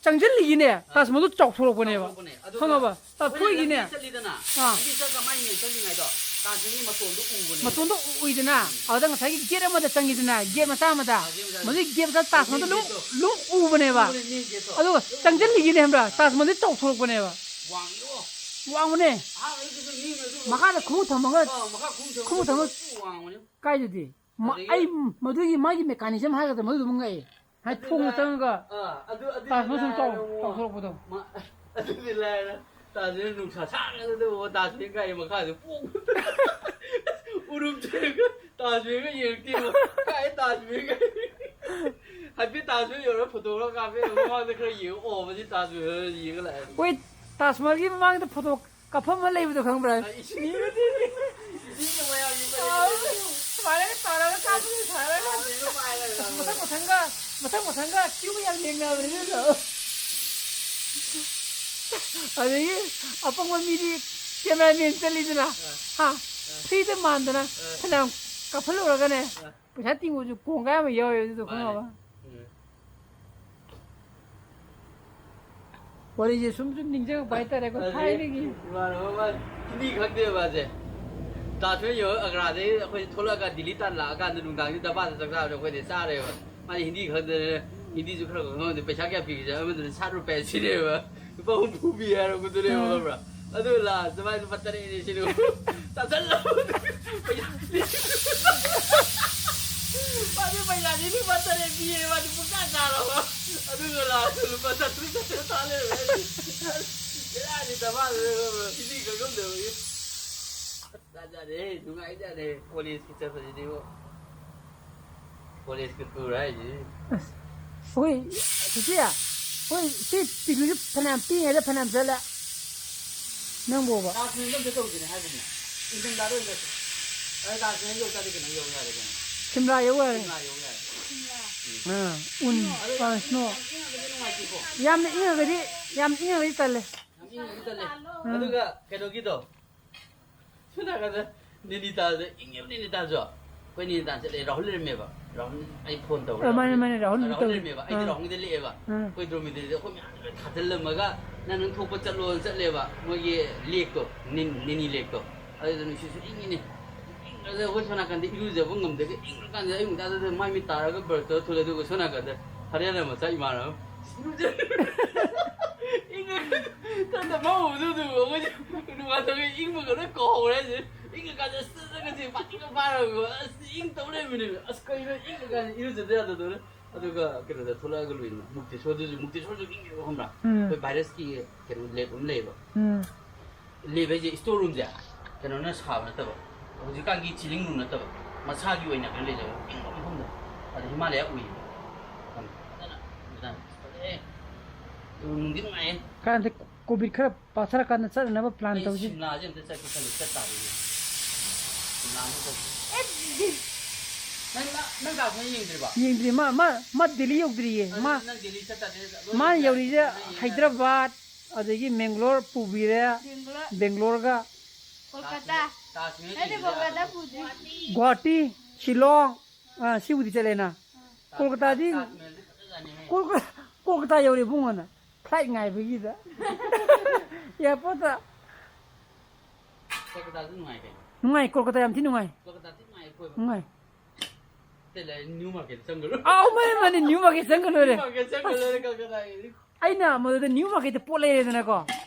ꯆꯪꯁꯤꯜꯂꯤꯒꯤꯅꯦ, ꯑ, ꯇꯥꯖ ꯃꯍꯜꯗꯣ ꯆꯥꯎꯊꯣꯔꯛꯄꯅꯦꯕ꯫ ꯆꯥꯎꯊꯣꯔꯛꯄꯅꯦ꯫ ꯑꯗꯨꯒ ꯈꯪꯉꯕ? ꯑ, ꯑꯩꯈꯣꯏꯅ ꯊꯣꯛꯏꯒꯤꯅꯦ꯫ ꯂꯝꯕꯤ ꯆꯠꯂꯤꯗꯅ, ꯑꯥ꯫ ꯂꯝꯕꯤ ꯆꯠꯂꯒ ꯃꯥꯏ ꯃꯦꯟ ꯆꯠꯂꯤꯉꯩꯗꯣ, ꯇꯥꯖ ꯃꯍꯜꯒꯤ ꯃꯇꯣꯟꯗꯣ ꯎꯕꯅꯦ꯫ ꯃꯇꯣꯟꯗꯣ ꯎꯏꯗꯅ, ꯎꯝ꯫ ꯑꯗꯨꯗ ꯉꯁꯥꯏꯒꯤ ꯒꯦꯠ ꯑꯃꯗ ꯆꯪꯉꯤꯗꯅ, ꯒꯦꯠ ꯃꯆꯥ ꯑꯃꯗ, ꯑꯥ, ꯒꯦꯠ ꯃꯆꯥ ꯑꯃꯗ꯫ ꯃꯗꯨꯒꯤ ꯒꯦꯠ ꯃꯆꯥ ꯇꯥꯖ ꯃꯍꯜꯗꯣ ꯃꯦꯟ ꯂꯨꯝ, ꯒꯦꯠꯇꯣ꯫ ꯂꯨꯝ ꯎꯕꯅꯦꯕ꯫ ꯎꯕꯅꯦ, ꯃꯦꯟ ꯒꯦꯠꯇꯣ꯫ ꯑꯗꯨꯒ ꯆꯪꯁꯤꯜꯂꯤꯒꯤꯅꯦ, ꯈꯪꯕ꯭ꯔꯥ? ꯑꯥ꯫ ꯇꯥꯖ ꯃꯍꯜꯗꯤ ꯆꯥꯎꯊꯣꯔꯛꯄꯅꯦꯕ꯫ ꯋꯥꯡꯉꯤꯕꯣ꯫ ꯋꯥꯡꯕꯅꯦ꯫ ꯑꯍꯥꯟꯕꯗꯗꯤ ꯃꯤ ꯑꯗꯨ ꯃꯈꯥꯗ ꯈꯣꯡꯎꯞ ꯊꯝꯃꯒ, ꯑꯥ, ꯃꯈꯥ ꯈꯣꯡꯎꯞ ꯊꯝꯃꯒ ꯈꯣꯡꯎꯞ ꯊꯝꯃꯒ ꯊꯤ ꯋꯥꯡꯕꯅꯤ꯫ ꯀꯥꯏꯗꯗꯤ? ꯃ-, ꯑꯗꯒꯤ ꯑꯩ ꯃꯗꯨꯒꯤ ꯃꯥꯒꯤ mechanism ꯍꯥꯏꯒꯗ꯭ꯔꯥ, ꯃꯗꯨꯗꯨꯃ ꯉꯛꯑꯦ꯫ ꯍꯥꯏ, ꯑꯗꯨ ꯊꯣꯡꯅ ꯂꯥꯏ-, ꯆꯪꯉꯒ ꯑꯥ, ꯑꯗꯨ, ꯑꯗꯨꯗꯤ ꯇꯥꯖ ꯃꯍꯜ ꯁꯨꯝ ꯂꯥꯏꯔꯗꯅ ꯆꯥꯎ-, ꯑꯃꯨꯛ ꯆꯥꯎꯊꯣꯔꯛꯄꯗꯣ꯫ ꯃ-, ꯑꯗꯨꯗꯤ ꯂꯥꯏꯔꯗꯅ ꯇꯥꯖ ꯃꯍꯜ ꯅꯨꯡꯁꯥ ꯁꯥꯒ꯭ꯔꯗꯨꯕꯨ ꯇꯥꯖ ꯃꯍꯜ ꯒꯥꯔꯤ ꯃꯈꯥꯗ ꯄꯣꯛ-, ꯎꯔꯨꯝ ꯊꯤꯔꯒ ꯇꯥꯖ ꯃꯍꯜꯒ ꯌꯦꯡꯉꯛꯇꯦꯕ꯫ ꯀꯥꯏ ꯇꯥꯖ ꯃꯍꯜꯒ? ꯍꯥꯏꯐꯦꯠ ꯇꯥꯖ ꯃꯍꯜ ꯌꯧꯔꯒ photo ꯈꯔ ꯀꯥꯞꯄꯦ, ꯃꯃꯥꯡꯗ ꯈꯔ ꯌꯦꯡꯉ, ꯑꯣ, ꯃꯁꯤ ꯇꯥꯖ ꯃꯍꯜ ꯌꯦꯡꯉ ꯂꯥꯛꯑꯦ꯫ ꯍꯣꯏ, ꯇꯥꯖ ꯃꯍꯜꯒꯤ ꯃꯃꯥꯡꯗ photo ꯀꯥꯞꯐꯝ ꯑꯃ ꯂꯩꯕꯗꯣ ꯈꯪꯕ꯭ꯔꯥ? ꯑ, ꯏꯁꯤꯡ ꯏꯁꯤꯡꯒꯤ ꯃꯌꯥꯝꯒꯤ ꯄꯔꯦꯡ ꯑꯥꯎ, ꯂꯩꯕꯗꯣ꯫ ꯁꯨꯃꯥꯏꯅꯒ ꯇꯧꯔꯒ ꯀꯥꯞꯄꯗꯣ ꯁꯥꯔꯒ꯫ ꯇꯥꯖ ꯃꯍꯜꯒ ꯄꯥꯏꯔꯒ ꯃꯊꯪ ꯃꯊꯪꯒ, ꯃꯊꯪ ꯃꯊꯪꯒ queue ꯒ ꯌꯥꯝ ꯂꯦꯡꯅꯕꯅꯦ ꯑꯗꯨꯗꯣ꯫ ꯑꯗꯒꯤ ꯑꯄꯪꯕ ꯃꯤꯗꯤ cameraman ꯆꯠꯂꯤꯗꯅ, ꯑ꯫ ꯍꯥ? ꯑ꯫ Free ꯗ ꯃꯥꯟꯗꯅ ꯑ꯫ ꯐꯅꯌꯥꯝ ꯀꯥꯞꯍꯜꯂꯨꯔꯒꯅꯦ, ꯑ꯫ ꯄꯩꯁꯥ ꯇꯤꯡꯕꯁꯨ ꯀꯣꯡꯒꯥꯏ ꯑꯃ ꯌꯥꯎꯋꯦ ꯑꯗꯨꯗꯣ, ꯃꯥꯅꯦ꯫ ꯈꯪꯉꯕ? ꯎꯝ꯫ ꯋꯥꯔꯤꯁꯦ ꯁꯨꯝ ꯁꯨꯝ ꯅꯤꯡꯁꯤꯡꯉꯛꯄ ꯍꯥꯏꯇꯥꯔꯦꯀꯣ, ꯑꯗꯨꯗꯤ ꯊꯥꯏꯅꯒꯤ꯫ ꯏꯃꯥꯟꯅꯕ ꯑꯃ ꯍꯤꯟꯗꯤ ꯈꯪꯗꯦꯕ ꯃꯥꯁꯦ꯫ ꯇꯥꯖ ꯃꯍꯜ ꯌꯧꯔꯒ ꯑꯒ꯭ꯔꯥꯗꯒꯤ ꯑꯩꯈꯣꯏ ꯊꯣꯛꯂꯛꯑꯒ ꯗꯤꯜꯂꯤ ꯇꯥꯟꯅ ꯂꯥꯛꯑꯀꯥꯟꯗ ꯅꯨꯡꯗꯥꯡꯁꯤ ꯗꯕꯥꯗ ꯆꯥꯛ ꯆꯥꯕꯅꯦ ꯑꯩꯈꯣꯏꯗꯤ ꯆꯥꯔꯦꯕ꯫ ꯃꯥꯗꯤ ꯍꯤꯟꯗꯤ ꯈꯪꯗꯅ, ꯍꯤꯟꯗꯤꯁꯨ ꯈꯔ ꯈꯔ ꯈꯪꯉꯝꯗꯦ, ꯄꯩꯁꯥ ꯀꯌꯥ ꯄꯤꯒꯦ ꯍꯥꯏꯕ ꯃꯇꯝꯗ ꯁꯥꯠ ꯔꯨꯄꯦ ꯁꯤꯅꯦꯕ꯫ ꯂꯨꯄꯥ ꯍꯨꯝꯐꯨ ꯄꯤ ꯍꯥꯏꯔꯛꯄꯗꯨꯅꯦꯕ, ꯑꯥ꯫ ꯈꯪꯕ꯭ꯔꯥ? ꯑꯗꯨ ꯂꯥꯁꯇ ꯃꯥꯏ ꯂꯨꯄꯥ ꯇꯔꯦꯠꯅꯦ ꯁꯤꯅꯦꯕ꯫ ꯆꯥꯁꯜꯂꯕ꯫ ꯄꯩꯁꯥ ꯃꯥꯗꯤ ꯄꯩꯁꯥꯗꯤ ꯂꯨꯄꯥ ꯇꯔꯦꯠ ꯄꯤꯌꯦ, ꯃꯥꯗꯤ ꯄꯨꯡꯆꯥ ꯆꯥꯔꯕ꯫ ꯑꯗꯨꯒ ꯂꯥꯁꯇ ꯂꯨꯄꯥ ꯆꯥꯇ꯭ꯔꯨꯛ ꯆꯥꯇ꯭ꯔꯦꯠ ꯇꯥ ꯂꯩꯔꯝꯃꯦ꯫ ꯕꯦꯔꯥꯅꯤ ꯗꯕꯥꯗꯨꯅ ꯈꯪꯕ꯭ꯔꯥ? ꯍꯤꯟꯗꯤ ꯈꯪꯉꯝꯗꯕꯒꯤ꯫ ꯖꯥꯠ ꯖꯥꯠꯅꯦꯍꯦ, ꯅꯨꯡꯉꯥꯏꯖꯥꯠꯅꯦ ꯀꯣꯂꯦꯖꯀꯤ ꯆꯠꯄꯁꯤꯗꯤꯕꯣ꯫ ꯀꯣꯂꯦꯖꯀꯤ tour ꯍꯥꯏꯁꯤꯗꯤ꯫ ꯑꯁ, ꯑꯩꯈꯣꯏ, ꯆꯤꯆꯦ, ꯑꯩꯈꯣꯏ ꯁꯤ ꯄꯤꯛꯅꯤꯛꯁꯨ ꯐꯅꯌꯥꯝ ꯄꯤꯛꯏꯉꯩꯗ ꯐꯅꯌꯥꯝ ꯆꯠꯂꯦ꯫ ꯅꯪꯕꯣꯕ꯫ ꯇꯥꯖ ꯃꯍꯜꯗ ꯑꯝꯇ ꯇꯧꯁꯤꯅꯦ ꯍꯥꯏꯕꯅꯦ꯫ ꯏꯪꯊꯝꯊꯥꯗ ꯑꯣꯏꯅ ꯆꯠꯁꯤ꯫ ꯑꯗ ꯇꯥꯖ ꯃꯍꯜ ꯌꯧ ꯇꯥꯔꯗꯤ ꯀꯩꯅꯣ ꯌꯧ ꯌꯥꯔꯦ ꯀꯩꯅꯣ꯫ ꯁꯤꯝꯂꯥ ꯌꯧ ꯌꯥꯔꯦ꯫ ꯁꯤꯝꯂꯥ ꯌꯧ ꯌꯥꯔꯦ꯫ ꯎꯝ꯫ ꯑꯥ, ꯎꯟ, ꯑꯗꯣ ꯌꯥꯝ, ꯑꯥ, snow꯫ ꯌꯥꯝ ꯏꯪꯉꯒꯗꯤ ꯅꯨꯡꯉꯥꯏꯇꯦꯀꯣ꯫ ꯌꯥꯝꯅ ꯏꯪꯉꯒꯗꯤ, ꯌꯥꯝ ꯏꯪꯉꯒꯗꯤ ꯇꯜꯂꯦ꯫ ꯌꯥꯝ ꯏꯪꯉꯒꯗꯤ ꯇꯜꯂꯦ꯫ ꯎꯝ꯫ ꯑꯗꯨꯒ ꯀꯩꯅꯣꯒꯤꯗꯣ, ꯁꯣꯝ ꯅꯥꯀꯟꯗ ꯅꯦꯅꯤꯇꯥꯜꯗ ꯏꯪꯉꯦꯕ, ꯅꯦꯅꯤꯇꯥꯜꯁꯨ꯫ ꯑꯩꯈꯣꯏ ꯅꯦꯅꯤꯇꯥꯜ ꯆꯠꯂꯦ, ꯔꯥꯍꯨꯜ ꯂꯩꯔꯝꯃꯦꯕ꯫ ꯔꯥꯍꯨꯜ, ꯑꯩ phone ꯇꯧꯔꯦ, ꯑꯥ, ꯃꯥꯅꯦ, ꯔꯥꯍꯨꯜ꯫ ꯃꯥꯅꯦ, ꯔꯥꯍꯨꯜ ꯑꯥ, ꯔꯥꯍꯨꯜ ꯇꯧꯋꯦ꯫ ꯂꯩꯔꯝꯃꯦꯕ꯫ ꯑꯩꯁꯦ ꯑꯥ꯫ ꯔꯥꯍꯨꯜꯗ ꯂꯦꯛꯑꯦꯕ꯫ ꯑꯥ꯫ ꯑꯩꯈꯣꯏ dormitory ꯗ ꯑꯩꯈꯣꯏ ꯃꯌꯥꯝ ꯂꯣꯏ ꯊꯥꯖꯤꯜꯂꯝꯃꯒ, "ꯅꯪ, ꯅꯪ ꯊꯣꯛꯄ ꯆꯠꯂꯣꯅ" ꯆꯠꯂꯦꯕ꯫ ꯃꯣꯏꯒꯤ lake ꯇꯣ, ꯅꯦ-, ꯅꯦꯅꯤ lake ꯇꯣ꯫ ꯑꯗꯨꯗ ꯅꯨꯡꯁꯤꯠꯁꯨ ꯏꯪꯉꯤꯅꯦ꯫ ꯏꯪꯉꯒ ꯑꯩꯈꯣꯏ ꯁꯣꯝ ꯅꯥꯀꯟꯗ ꯏꯔꯨꯖꯕ ꯉꯝꯗꯒꯩ ꯏꯪꯉꯀꯥꯟꯗ ꯑꯌꯨꯛ ꯉꯟꯇꯥꯗꯨꯗ ꯃꯥꯏ ꯃꯤꯠ ꯇꯥꯔꯒ brush ꯇꯧꯔ ꯊꯣꯛꯂꯛꯑꯦ꯫ ꯑꯗꯨꯒ ꯁꯣꯝ ꯅꯥꯀꯟꯗ ꯍꯔꯤꯌꯥꯅꯥ ꯃꯆꯥ ꯏꯃꯥꯟꯅꯕ ꯑꯃ ꯏꯔꯨꯖ-, ꯏꯪꯉꯒ ꯇꯞ ꯇꯞ ꯐꯝꯃꯨꯕꯗꯨ ꯑꯗꯨꯕꯨ ꯑꯩꯈꯣꯏꯁꯦ ꯅꯨꯡꯉꯥꯏꯇꯕꯒꯤ ꯏꯪꯕꯒ ꯂꯣꯏ ꯀꯥꯎꯈ꯭ꯔꯦ ꯍꯥꯏꯁꯦ꯫ ꯏꯪꯉꯀꯥꯟꯗ ꯑꯁ ꯆꯠꯂꯒꯗꯤ ꯄꯥꯇꯤꯒ ꯄꯥꯔꯒ ꯑꯁ ꯏꯪ ꯇꯧ ꯂꯩꯔꯝꯃꯤꯅꯦ꯫ ꯑꯁ ꯀꯩꯅꯣ ꯏꯪꯉꯀꯥꯟꯗ ꯏꯔꯨꯖꯗ ꯌꯥꯗꯗꯧꯔꯦ꯫ ꯑꯗꯨꯒ ꯀꯩꯅꯣꯗ ꯊꯣꯛꯂꯛꯑꯒ ꯂꯨꯏꯅ ꯃꯨꯛꯇꯦꯁꯣꯔꯗꯨꯁꯨ, ꯃꯨꯛꯇꯦꯁꯣꯔꯁꯨ ꯏꯪꯉꯦꯕ ꯈꯪꯕ꯭ꯔꯥ? ꯎꯝ꯫ ꯑꯩꯈꯣꯏ ꯚꯥꯏꯔꯁꯀꯤ ꯀꯩꯅꯣ ꯂꯦꯞ ꯑꯃ ꯂꯩꯌꯦꯕ꯫ ꯎꯝ꯫ ꯂꯦꯞ ꯍꯥꯏꯁꯦ ꯁ꯭ꯇꯣꯔ ꯔꯨꯝꯁꯦ ꯀꯩꯅꯣꯅ ꯁꯥꯕ ꯅꯠꯇꯕ, ꯍꯧꯖꯤꯛꯀꯥꯟꯒꯤ ꯆꯤꯂꯤꯡ ꯔꯨꯝ ꯅꯠꯇꯕ, ꯃꯁꯥꯒꯤ ꯑꯣꯏꯅ ꯀꯩꯅꯣ ꯂꯩꯖꯕ ꯏꯪꯕ ꯃꯐꯝꯗ꯫ ꯑꯗ ꯍꯤꯃꯥꯂꯌꯥ ꯎꯏꯌꯦꯕ꯫ ꯐꯖꯅ ꯎꯏꯖꯥꯠꯅꯤ꯫ ꯐꯖꯩꯌꯦ꯫ ꯑꯗꯨ ꯅꯨꯡꯗꯤ ꯅꯨꯡꯉꯥꯏꯌꯦ꯫ ꯀꯥꯟꯗꯦ, ꯀꯣꯚꯤꯗ ꯈꯔ ꯄꯥꯊꯔꯀꯥꯟꯗ ꯆꯠꯅꯅꯕ ꯄ꯭ꯂꯥꯟ ꯑꯩ ꯇꯧꯁꯤ꯫ ꯁꯤꯝꯂꯥꯁꯦ ꯑꯝꯇ ꯆꯠꯀꯦ ꯈꯜꯂꯤ, ꯆꯠ ꯇꯥꯕꯅꯤ꯫ ꯁꯤꯝꯂꯥ ꯑꯃ ꯆꯠꯁꯤ꯫ ꯅꯪ, ꯅꯪ, ꯅꯪ ꯇꯥꯖꯃꯍꯜ ꯌꯦꯡꯗ꯭ꯔꯤꯕꯣ? ꯌꯦꯡꯗ꯭ꯔꯤ꯫ ꯃꯥ, ꯃꯥ, ꯃꯥ ꯗꯦꯜꯂꯤ ꯌꯧꯗ꯭ꯔꯤꯌꯦ꯫ ꯑꯗꯨ ꯃꯥ, ꯅꯪ ꯗꯦꯜꯂꯤ ꯆꯠ ꯇꯥꯔꯗꯤ ꯂꯣꯏ ꯃꯥꯅ ꯌꯦꯡꯉꯦ꯫ ꯌꯧꯔꯤꯁꯦ ꯂꯣꯏ ꯌꯦꯡꯉꯦ꯫ ꯍꯥꯏꯗ꯭ꯔꯕꯥꯗ, ꯑꯗꯒꯤ ꯃꯦꯡꯒ꯭ꯂꯣꯔ ꯄꯨꯕꯤꯔꯦ꯫ ꯕꯦꯡꯒ꯭ꯂꯣꯔ꯫ ꯕꯦꯡꯒ꯭ꯂꯣꯔꯒ꯫ ꯀꯣꯜꯀꯇꯥ꯫ ꯇꯥꯖꯃꯍꯜ ꯅꯠꯇꯦ, ꯌꯦꯡꯕ ꯀꯣꯜꯀꯇꯥ ꯂꯥꯛꯄ꯫ ꯄꯨꯗ꯭ꯔꯤ꯫ ꯒꯨꯍꯥꯇꯤ, ꯁꯤꯂꯣꯡ, ꯑꯥ, ꯁꯤꯕꯨꯗꯤ ꯆꯠꯂꯦꯅ꯫ ꯀꯣꯜꯀꯇꯥꯗꯤ ꯇꯥꯖꯃꯍꯜꯗꯤ ꯐꯖꯖꯥꯠꯅꯤꯍꯦ꯫ ꯀꯣꯜꯀ-, ꯀꯣꯜꯀꯇꯥ ꯌꯧꯔꯦ ꯏꯕꯨꯡꯉꯣꯅ꯫ ꯐ꯭ꯂꯥꯏꯠ ꯉꯥꯏꯕꯒꯤꯗ꯫ ꯑꯦꯌꯥꯔꯄꯣꯔꯠꯇ꯫ ꯀꯣꯜꯀꯇꯥꯁꯨ ꯅꯨꯡꯉꯥꯏ ꯀꯩꯅꯣ꯫ ꯅꯨꯡꯉꯥꯏ, ꯀꯣꯜꯀꯇꯥ ꯌꯥꯝ ꯊꯤ ꯅꯨꯡꯉꯥꯏ꯫ ꯀꯣꯜꯀꯇꯥ ꯊꯤ ꯅꯨꯡꯉꯥꯏ ꯀꯣꯏꯕ꯫ ꯅꯨꯡꯉꯥꯏ꯫ ꯑꯇꯩ ꯂꯩꯔꯦ, ꯅ꯭ꯌꯨ ꯃꯥꯔꯀꯦꯠ ꯆꯪꯈ꯭ꯔꯣ꯫ ꯑꯥꯎ, ꯃꯥꯅꯦ, ꯃꯥꯅꯦ, ꯅ꯭ꯌꯨ ꯃꯥꯔꯀꯦꯠ ꯆꯪꯈ꯭ꯔ ꯂꯣꯏꯔꯦ꯫ ꯅ꯭ꯌꯨ ꯃꯥꯔꯀꯦꯠ ꯆꯪꯈ꯭ꯔ ꯂꯣꯏꯔꯦ, ꯀꯣꯜꯀꯇꯥꯒꯤꯗꯤ꯫ ꯑꯩꯅ ꯃꯗꯨꯗ ꯅ꯭ꯌꯨ ꯃꯥꯔꯀꯦꯠꯇ ꯄꯣꯠ ꯂꯩꯔꯦꯗꯅꯀꯣ꯫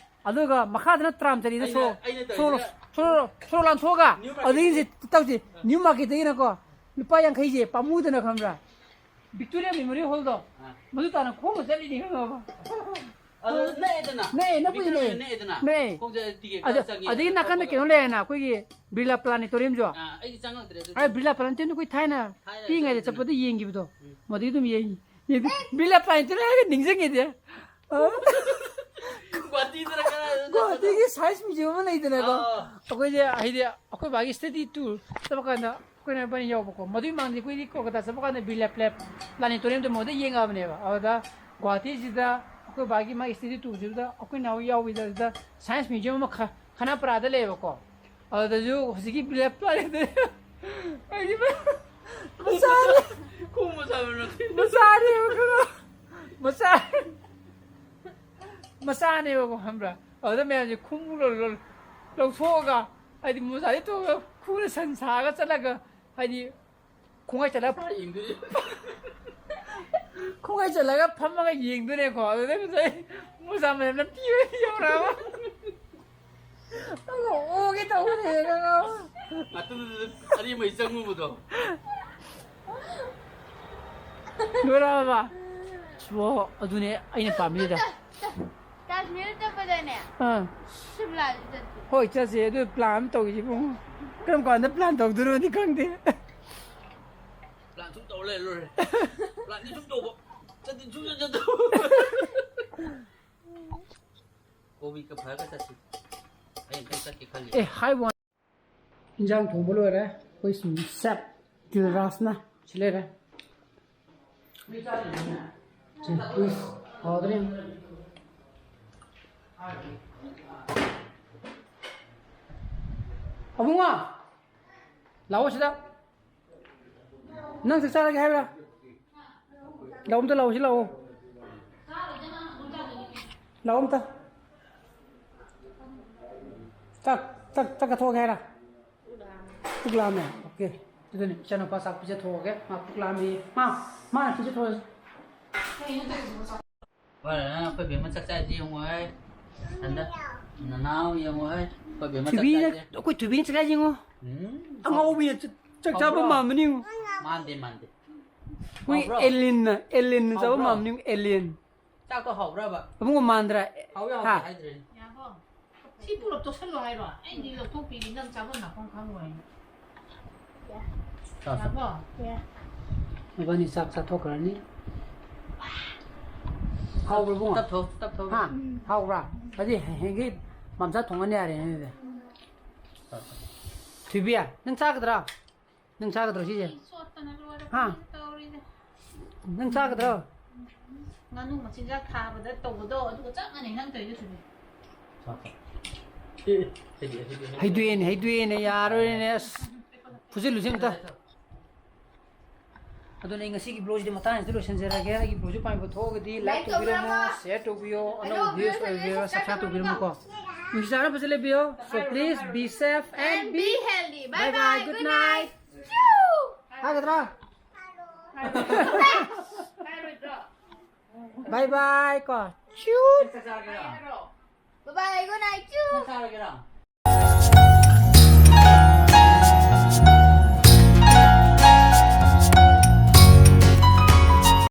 ꯑꯗꯨꯒ ꯃꯈꯥꯗꯅ ꯇ꯭ꯔꯥꯝ ꯆꯠꯂꯤꯗ ꯑꯩꯅ, ꯁꯣꯔꯣꯛ, ꯑꯩꯅ ꯁꯣꯔꯣꯛ, ꯇꯧꯔꯤꯁꯤꯅ ꯁꯣꯔꯣꯛ, ꯁꯣꯔꯣꯛ ꯂꯥꯟꯊꯣꯛꯑꯒ ꯅ꯭ꯌꯨ ꯃꯥꯔꯀꯦꯠꯇꯒꯤ ꯑꯗꯨꯗꯒꯤꯁꯦ ꯇꯧꯁꯦ꯫ ꯅ꯭ꯌꯨ ꯃꯥꯔꯀꯦꯠꯇꯒꯤꯅꯀꯣ ꯂꯨꯄꯥ ꯌꯥꯡꯈꯩꯁꯦ ꯄꯥꯝꯃꯨꯗꯅ ꯈꯪꯕ꯭ꯔꯥ? ꯚꯤꯛꯇꯣꯔꯤꯌꯥ ꯃꯦꯃꯣꯔꯤꯌꯦꯜ ꯍꯣꯜꯗꯣ, ꯑꯥ꯫ ꯃꯗꯨ ꯇꯥꯅ ꯈꯣꯡꯅ ꯆꯠꯂꯤꯅꯤ ꯈꯪꯉꯕ? ꯑꯗꯨ ꯅꯛꯑꯦꯗꯅ꯫ ꯅꯛꯑꯦ, ꯅꯛꯄꯨꯗꯤ ꯚꯤꯛꯇꯣꯔꯤꯌꯥ ꯅꯛꯑꯦ꯫ ꯅꯛꯑꯦꯗꯅ꯫ ꯅꯛꯑꯦ꯫ ꯈꯣꯡꯁꯦ ꯇꯤꯀꯦꯠ ꯑꯗ-, ꯀꯛꯑ ꯆꯪꯉꯦ, ꯑꯗꯒꯤ ꯑꯗ ꯅꯥꯀꯟꯗ ꯊꯧꯕꯗ꯫ ꯀꯩꯅꯣ ꯂꯩꯔꯦꯅ, ꯑꯩꯈꯣꯏꯒꯤ ꯕꯤꯔꯂꯥ ꯄ꯭ꯂꯥꯅꯦꯇꯣꯔꯤꯌꯝꯁꯨ꯫ ꯑꯥ, ꯑꯩꯗꯤ ꯆꯪꯉꯛꯇ꯭ꯔꯦ ꯑꯗꯨꯗꯤ꯫ ꯑꯥ, ꯕꯤꯔꯂꯥ ꯄ꯭ꯂꯥꯅꯦꯇꯣꯔꯤꯌꯝꯗꯣ ꯑꯩꯈꯣꯏ ꯊꯥꯏꯅ ꯊꯥꯏꯅ ꯄꯤꯛꯏꯉꯩꯗ ꯆꯠꯂꯤꯗꯅ꯫ ꯆꯠꯄꯗ ꯌꯦꯡꯈꯤꯕꯗꯣ꯫ ꯎꯝ꯫ ꯃꯗꯨꯒꯤ ꯑꯗꯨꯝ ꯌꯦꯡꯉꯤ꯫ ꯌꯦꯡꯉꯤ꯫ ꯕꯤꯔꯂꯥ ꯄ꯭ꯂꯥꯅꯦꯇꯣꯔꯤꯌꯝ ꯍꯥꯏꯔꯒ ꯅꯤꯡꯁꯤꯡꯉꯤꯗꯤ꯫ ꯑꯥ꯫ ꯒꯨꯍꯥꯇꯤꯗꯔ ꯀꯗꯥꯏꯗꯅꯣ ꯆꯠꯄꯗꯣ? ꯒꯨꯍꯥꯇꯤꯒꯤ ꯁꯥꯏꯟꯁ ꯃ꯭ꯌꯨꯖꯤꯌꯝ ꯑꯃ ꯂꯩꯗꯅꯀꯣ꯫ ꯑꯥ꯫ ꯑꯩꯈꯣꯏꯁꯦ ꯍꯥꯏꯗꯤ ꯑꯩꯈꯣꯏ ꯕꯥꯒꯤ ꯁ꯭ꯇꯗꯤ ꯇꯨꯔ ꯆꯠꯄ ꯀꯥꯟꯗ ꯑꯩꯈꯣꯏꯅ ꯏꯕꯥꯅꯤ ꯌꯥꯎꯕꯀꯣ꯫ ꯃꯗꯨꯒꯤ ꯃꯃꯥꯡꯗꯤ ꯑꯩꯈꯣꯏꯗꯤ ꯀꯣꯜꯀꯇꯥ ꯆꯠꯄ ꯀꯥꯟꯗ ꯕꯤꯔꯂꯥ ꯄ꯭ꯂꯦ-, ꯄ꯭ꯂꯥꯅꯦꯇꯣꯔꯤꯌꯝꯗꯣ ꯃꯉꯣꯟꯗ ꯌꯦꯡꯉꯛꯑꯕꯅꯦꯕ꯫ ꯑꯗꯨꯗ ꯒꯨꯍꯥꯇꯤꯁꯤꯗ ꯑꯩꯈꯣꯏ ꯕꯥꯒꯤ ꯃꯥꯒꯤ ꯁ꯭ꯇꯗꯤ ꯇꯨꯔꯁꯤꯗ ꯑꯩꯈꯣꯏ ꯅꯍꯥꯟ ꯌꯥꯎꯕꯗ ꯑꯗꯨꯗ ꯁꯥꯏꯟꯁ ꯃ꯭ꯌꯨꯖꯤꯌꯝ ꯑꯃ ꯈ-, ꯈꯅꯥꯄꯔꯥꯗ ꯂꯩꯌꯦꯕꯀꯣ꯫ ꯑꯗꯨꯗꯁꯨ ꯍꯧꯖꯤꯛꯀꯤ ꯕꯤꯔꯂꯥ ꯄ꯭ꯂꯥꯅꯦꯇꯣꯔꯤꯌꯝ ꯍꯥꯏꯗꯤ ꯃꯆꯥꯅꯤ꯫ ꯈꯣꯡ ꯃꯆꯥ ꯃꯔꯛꯇ꯫ ꯃꯆꯥꯅꯦꯕ ꯈꯔ꯫ ꯃꯆꯥ-, ꯃꯆꯥꯅꯦꯕꯀꯣ, ꯈꯪꯕ꯭ꯔꯥ? ꯑꯗꯨꯗ ꯃꯌꯥꯝꯁꯦ ꯈꯣꯡꯎꯞ ꯂꯧ-, ꯂꯧ-, ꯂꯧꯊꯣꯛꯑꯒ, ꯍꯥꯏꯗꯤ ꯃꯣꯖꯥꯗꯤ ꯇꯣꯛꯑꯒ ꯈꯨꯔ ꯁꯟ ꯁꯥꯔꯒ ꯆꯠꯂꯒ, ꯍꯥꯏꯗꯤ ꯈꯣꯡꯒꯥꯏ ꯆꯠꯂꯒ ꯐꯥ ꯌꯦꯡꯗꯣꯏꯅꯦ꯫ ꯈꯣꯡꯒꯥꯏ ꯆꯠꯂꯒ ꯐꯝꯃꯒ ꯌꯦꯡꯗꯣꯏꯅꯦꯀꯣ꯫ ꯑꯗꯨꯗ ꯉꯁꯥꯏ ꯃꯣꯖꯥ ꯃꯅꯝ ꯅꯝꯊꯤꯕ ꯌꯧꯔꯛꯑꯕ꯫ ꯑꯣꯒꯦ ꯇꯧꯔꯦ꯫ ꯑꯗꯨꯗꯨꯗ ꯑꯔꯦꯝꯕꯩ ꯆꯪꯉꯨꯕꯗꯣ꯫ ꯂꯣꯏꯔꯛꯑꯕ? ꯁꯣ, ꯑꯗꯨꯅꯦ ꯑꯩꯅ ꯄꯥꯝꯃꯤꯁꯤꯗ꯫ ꯀꯥꯁꯃꯤꯔ ꯆꯠꯄꯗꯅꯦ꯫ ꯑꯥ꯫ ꯁꯤꯝꯂꯥꯁꯨ ꯆꯠꯁꯤ꯫ ꯍꯣꯏ, ꯆꯠꯁꯦ꯫ ꯑꯗꯨ ꯄ꯭ꯂꯥꯟ ꯑꯃ ꯇꯧꯈꯤꯁꯤ ꯏꯕꯨꯡꯉꯣ꯫ ꯀꯔꯝ ꯀꯥꯟꯗ ꯄ꯭ꯂꯥꯟ ꯇꯧꯗꯣꯏꯅꯣꯗꯤ ꯈꯪꯗꯦ꯫ ꯄ꯭ꯂꯥꯟ ꯁꯨꯝ ꯇꯧꯔ ꯂꯩꯔ ꯂꯣꯏꯔꯦ꯫ ꯄ꯭ꯂꯥꯟꯗꯤ ꯁꯨꯝ ꯇꯧꯕ꯫ ꯆꯠꯇꯤ ꯁꯨꯡꯆꯠ ꯆꯠꯇꯕ꯫ ꯀꯣꯕꯤ ꯀ ꯐꯔꯒ ꯆꯠꯁꯤ꯫ ꯑꯩ ꯑꯝꯇꯪ ꯆꯠꯀꯦ ꯈꯜꯂꯤ꯫ ꯑꯦ, ꯍꯥꯏ ꯋꯥ꯫ ꯏꯟꯖꯥꯡ ꯊꯣꯡꯕ ꯂꯣꯏꯔꯦ꯫ ꯑꯩꯈꯣꯏ ꯁꯨꯝ ꯆꯦꯐ ꯗꯤꯜꯔꯥꯖꯅ ꯁꯤ ꯂꯩꯔꯦ꯫ ꯁꯤ, ꯎꯏꯁ, ꯍꯥꯎꯗ꯭ꯔꯦ꯫ ꯑꯕꯨꯡꯉꯣ, ꯂꯥꯛꯑꯣ ꯁꯤꯗ꯫ ꯅꯪ ꯆꯥꯛ ꯆꯥꯔꯒꯦ ꯍꯥꯏꯕ꯭ꯔꯥ? ꯂꯥꯛꯑꯣ ꯑꯝꯇ, ꯂꯥꯛꯑꯣ ꯁꯤ ꯂꯥꯛꯑꯣ꯫ ꯂꯥꯛꯑꯣ ꯑꯝꯇ꯫ ꯆꯥꯛ, ꯆꯥꯛ, ꯆꯥꯛ ꯆꯥꯊꯣꯛꯑꯒꯦ ꯍꯥꯏꯔ? ꯄꯨꯛ ꯂꯥꯝꯃꯦ꯫ ꯑꯣꯀꯦ꯫ ꯑꯗꯨꯅꯤ ꯏꯆꯥꯅꯨꯄꯥ ꯆꯥꯛ ꯄꯤꯖꯊꯣꯛꯑꯒꯦ꯫ ꯃꯥ ꯄꯨꯛ ꯂꯥꯝꯃꯦꯌꯦ꯫ ꯃꯥ, ꯃꯥꯅ ꯄꯤꯖꯊꯣꯛꯑꯁꯤ꯫ ꯐꯔꯦ, ꯑꯩꯈꯣꯏ ꯕꯦꯝꯃ ꯆꯥꯛ ꯆꯥꯏꯁꯦ ꯌꯦꯡꯉꯣ ꯍꯦ꯫ ꯍꯟꯗꯛ ꯅꯅꯥꯎ ꯌꯦꯡꯉꯣ ꯍꯦ꯫ ꯑꯩꯈꯣꯏ ꯕꯦꯝꯃ ꯆꯥꯛ ꯊꯣꯏꯕꯤꯅ, ꯆꯥꯏꯁꯦ꯫ ꯑꯩꯈꯣꯏ ꯊꯣꯏꯕꯤꯅ ꯆꯥꯛ ꯆꯥꯏꯁꯦ ꯌꯦꯡꯉꯣ꯫ ꯎꯝ꯫ ꯑꯉꯥꯎꯕꯤꯅ ꯆꯥꯛ, ꯆꯥꯛ ꯆꯥꯕ ꯍꯥꯎꯕ꯭ꯔꯣ? ꯃꯥꯟꯕꯅꯤ ꯌꯦꯡꯉꯣ꯫ ꯃꯥꯟꯗꯦ, ꯃꯥꯟꯗꯦ꯫ ꯃꯣꯏ ꯍꯥꯎꯕ꯭ꯔꯣ? ꯑꯦꯂꯤꯟꯅ, ꯑꯦꯂꯤꯟꯅ ꯆꯥꯕ ꯍꯥꯎꯕ꯭ꯔꯣ? ꯃꯥꯟꯕꯅꯤ ꯌꯦꯡꯉꯣ, ꯑꯦꯂꯤꯟ꯫ ꯆꯥꯛꯇꯣ ꯍꯥꯎꯕ꯭ꯔꯕ? ꯑꯕꯨꯡꯉꯣ ꯃꯥꯟꯗ꯭ꯔꯥ? ꯍꯥꯎꯏ ꯍꯥꯎꯇꯦ ꯍꯥ? ꯍꯥꯏꯗ꯭ꯔꯦ꯫ ꯌꯥꯕꯣ꯫ ꯁꯤ ꯄꯨꯂꯞ ꯇꯣꯠꯁꯜꯂꯣ ꯍꯥꯏꯔꯣ? ꯑꯩꯗꯤ ꯂꯧꯊꯣꯛꯄꯤꯒꯦ, ꯅꯪ ꯆꯥꯐꯝ ꯂꯥꯛꯐꯝ ꯈꯪꯉꯣꯏ꯫ ꯆꯥ, ꯆꯥ꯫ ꯌꯥꯕꯣ? ꯌꯥ꯫ ꯃꯕꯥꯅꯤ ꯆꯥꯛ ꯆꯥꯊꯣꯛꯈ꯭ꯔꯅꯤ꯫ ꯍꯥꯎꯕ꯭ꯔꯣ, ꯏꯕꯨꯡꯉꯣ? ꯇꯞ ꯊꯣ, ꯇꯞ ꯊꯣ꯫ ꯍꯥ? ꯍꯥꯎꯕ꯭ꯔꯥ? ꯑꯗꯨꯗꯤ ꯍꯌꯦꯡꯒꯤ ꯃꯝꯆꯥ ꯊꯣꯡꯉꯅꯤ ꯌꯥꯔꯦꯅꯦ ꯑꯗꯨꯗꯤ꯫ ꯆꯥ, ꯆꯥ꯫ ꯊꯣꯏꯕꯤ, ꯅꯪ ꯆꯥꯒꯗ꯭ꯔꯥ? ꯅꯪ ꯆꯥꯒꯗ꯭ꯔꯣ ꯁꯤꯁꯦ? ꯑꯩ ꯆꯣꯠꯇꯅ ꯂꯣꯏꯔꯦ ꯍꯥ? ꯀꯃꯥꯏꯅ ꯇꯧꯔꯤꯁꯦ? ꯅꯪ ꯆꯥꯒꯗ꯭ꯔꯣ? ꯉꯥꯅꯨ ꯃꯆꯤꯟꯖꯥꯛ ꯊꯥꯕꯗ ꯇꯧꯕꯗꯣ ꯑꯗꯨꯒ ꯆꯞ ꯃꯥꯟꯅꯩ ꯅꯪ ꯇꯧꯔꯤꯗꯣ ꯁꯤꯗꯤ꯫ ꯍꯩꯗꯣꯛꯑꯦꯅꯦ, ꯍꯩꯗꯣꯛꯑꯦꯅꯦ, ꯌꯥꯔꯣꯏꯅꯦ꯫ ꯑꯁ, ꯐꯨꯖꯤꯜꯂꯨꯁꯦ ꯑꯝꯇ꯫ ꯑꯗꯨꯅ ꯑꯩ ꯉꯁꯤꯒꯤ vlogꯁꯤꯗꯤ ꯃꯇꯥꯡꯁꯤꯗ ꯂꯣꯏꯁꯤꯟꯖꯔꯒꯦ꯫ ꯑꯩꯒꯤ vlogꯁꯤ ꯄꯥꯝꯕꯤꯕ ꯊꯣꯛꯑꯒꯗꯤ like ꯇꯧꯕꯤꯔꯝꯃꯣ, share ꯇꯧꯕꯤꯌꯣ, ꯑꯅꯧꯕ viewers ꯑꯣꯏꯕꯤꯔꯣ, subscribe ꯇꯧꯕꯤꯔꯝꯃꯣꯀꯣ꯫ ꯅꯨꯡꯁꯤ ꯆꯥꯟꯅꯕ ꯐꯖꯅ ꯂꯩꯕꯤꯌꯣ꯫ So please be safe and be healthy. Bye bye, good night. ꯍꯥꯏꯒꯗ꯭ꯔꯥ? ꯍꯥꯏꯔꯣꯏꯗ꯭ꯔꯣ? Bye bye ꯀꯣ꯫ ꯆꯨꯠ꯫ ꯆꯥꯛ ꯆꯥꯔꯒꯦꯔꯣ? Bye bye, good night. ꯅꯪ ꯆꯥꯔꯒꯦꯔꯥ?